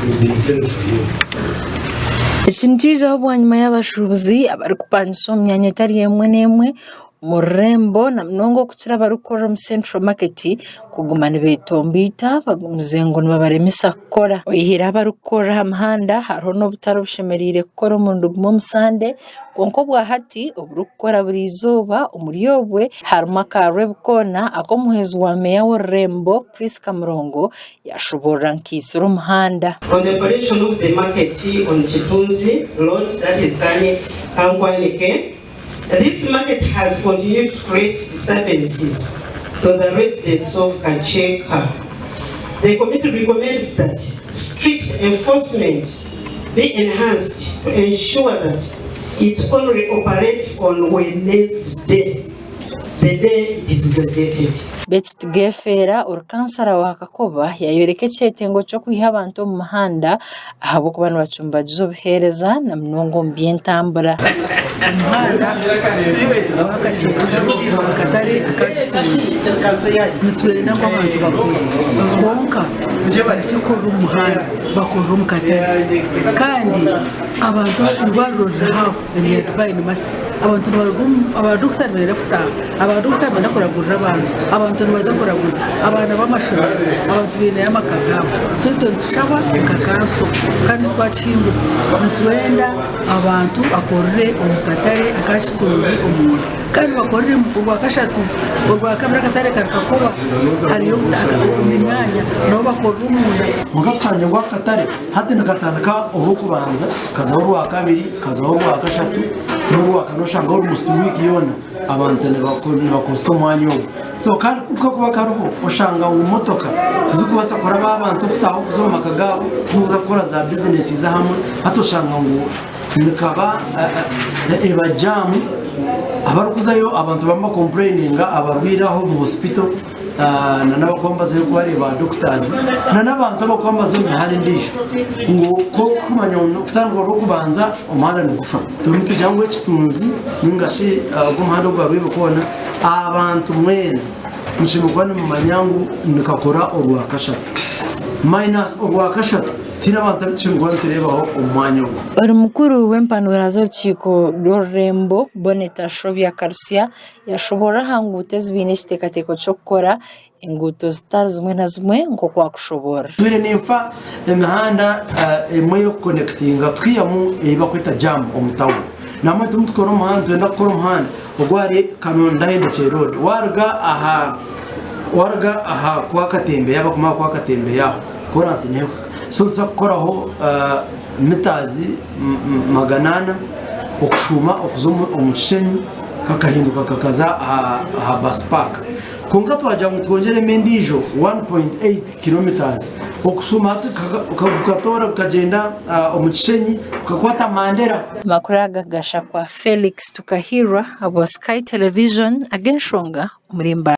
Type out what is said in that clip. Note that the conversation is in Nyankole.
We've been praying for you. Eki nikiijaho bwanyima y'abashuubuzi abarikupangisa omu myanya etari emwe n'emwe omu rurembo na munonga okukira abarikukorera omu Central Market kuguma nibetomboita bagumize ngu nibabaremesa kukora. Oyihireho abarikukorera aha muhanda hariho n'obutare obushemereire kukora omurundi gumwe omu Sande kwonka obwahati oburikukora buri izooba omuri obwe harimu aka Rwebikoona ak'omuhwezi wa meeya w'orurembo Prisca Murongo Yashoboorora nkaitsire omuhanda. On the operation of the market on Kitunzi road that is Kankwanike, this market has continued to create disturbances to the residents of Kakyeka. The committee recommends that strict enforcement be enhanced to ensure that it only operates on Wednesday. The day it is gazetted. Betty Tugefeera ori kansara wa Kakoba yayoreka ekyetengo ky'okwiha abantu omu muhanda ahabw'okuba nibacumbagiza obuheereza na munonga omu by'entambura. Omuhanda gw'akakyeka akatare aka Kitunzi nitwenda ngu abantu bakore kwonka barekye kukorera omu muhanda bakorere omu katare kandi abantu eirwariro riri aho. Erya Divine Mercy. Abantu nibaruga omu aba dokita nibenda kutaaha, aba dokita nibenda kuragurira abantu, abantu nibaza kuraguza, abaana b'amashomero, abantu baineyo amaka gaabo. So itwe nitushaba nka kanso kandi eki twakihinguza nitwenda abantu bakorere omu katare aka Kituuzi omunda kandi bakoreremu orwakashatu, orwakabiri akatare kari Kakoba hariyo emyanya nabo bakorere omunda. Kwonka tushangire ngu akatare Hati nikatandika orw'okubanza kazaho orwakabiri kazaho orwakashatu n'orwakana oshanga almost wiiki yoona abantu nibakozesa omwanya ogwo. So kandi ku kakuba kariho oshanga ngu motoka tizikubaasa kuraba abantu okutaaha okuza omu maka gaabo n'okuza kukora za bizinesi z'ahamwe hati oshanga ngu nikaba eba jaamu abarikuzayo abantu bamwe bakompureyininga abarwaire aho omu hospital. na n'abakuba nibazayo kubareeba ba doctors na n'abantu abakuba nibaza omu mihanda endiijo ngu ku orikumanya ngu kutandika orw'okubanza omuhanda nigufa nitugira ngu ekitunzi ninga shi ogu omuhanda ogwa Rwebikoona abantu mwena mushemereire kuba nimumanya ngu nikakora orwakashatu minus orwakashatu tihaine abantu abu tushemereire kuba nitureebaho omu mwanya ogwo. Ori mukuru w'empanura z'orukiiko rw'orurembo Bonnet Ashobya Karutsya Yashoboorora aha nguuto ezi baine ekiteekateeko ky'okukora enguuto zitari zimwe na zimwe nk'oku akushoboorora. Ntwire ninfa emihanda emwe y'okukonekitinga twihamu ei barikweta jaamu omu tawuni. Nambwenu turimu tukora omuhanda nitwenda kukora omuhanda ogwari Kanoni-Ndahendekye road waruga aha waruga aha kwa Katembeya abakumanya kwa Katembeya aho koransi niho ekuhika. So nituza kukoraho mitazi 400 okushuuma okuza omu Kishenyi. Kakahinduka kakaza aha bus park. Kwonka twagira ngu twongyeremu endiijo 1.8 kilometres okushuuma hati gukatoora gukagyenda omu Kishenyi gukakwata Mandera. Amakuru aga gashakwa Felix Tukahirwa ahabwa Sky Television ag'enshonga omuri Mbale.